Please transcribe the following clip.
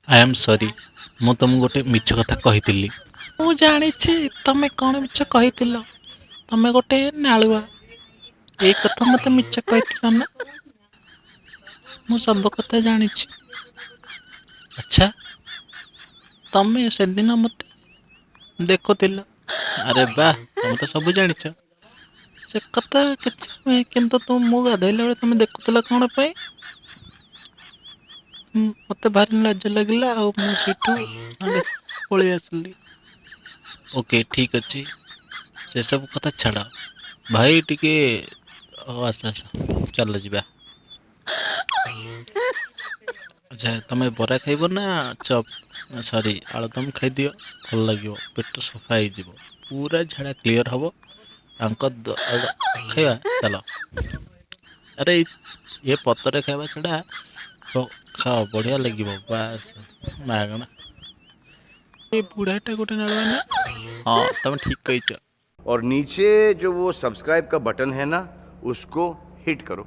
I am sorry, ମୁଁ ତମକୁ ଗୋଟେ ମିଛ କଥା କହିଥିଲି। ମୁଁ ଜାଣିଛି ତମେ କ'ଣ ମିଛ କହିଥିଲ। ତମେ ଗୋଟେ ନାଳୁଆ। ଏଇ କଥା ମତେ ମିଛ କହିଥିଲ ନା? ମୁଁ ସବୁ କଥା ଜାଣିଛି। ଆଚ୍ଛା, ତମେ ସେଦିନ ମତେ ଦେଖୁଥିଲ। ଆରେ ବାଃ, ତମେ ତ ସବୁ ଜାଣିଛ। ସେ କଥା କିଛି ନୁହେଁ, କିନ୍ତୁ ମୁଁ ଗାଧୋଇଲା ବେଳେ ତମେ ଦେଖୁଥିଲ କ'ଣ ପାଇଁ? ମତେ ଭାରି ଲାଜ ଲାଗିଲା ଆଉ ମୁଁ ସେଇଠୁ ସାଙ୍ଗେ ପଳେଇ ଆସିଲି। ଓକେ, ଠିକ୍ ଅଛି, ସେସବୁ କଥା ଛାଡ଼। ଭାଇ ଟିକେ, ହଉ, ଆସ ଆସ, ଚାଲ ଯିବା। ଆଚ୍ଛା, ତମେ ବରା ଖାଇବ ନା ଚପ୍? ସରି, ଆଳୁଦମ ଖାଇଦିଅ, ଭଲ ଲାଗିବ, ପେଟ ସଫା ହେଇଯିବ, ପୁରା ଝାଡ଼ା କ୍ଲିଅର୍ ହବ। ତାଙ୍କ ଖାଇବା ଚାଲ। ଆରେ, ଏ ପତରେ ଖାଇବା ଛଡ଼ା ଖାଅ, ବଢ଼ିଆ ଲାଗିବ। ବାସ୍, ମାଗଣା। ଏ ବୁଢ଼ାଟା ଗୋଟେ ନାଳୁଆ ନା? ହଁ, ତମେ ଠିକ୍ କହିଛ। और नीचे जो वो सब्सक्राइब का बटन है ना, उसको हिट करो।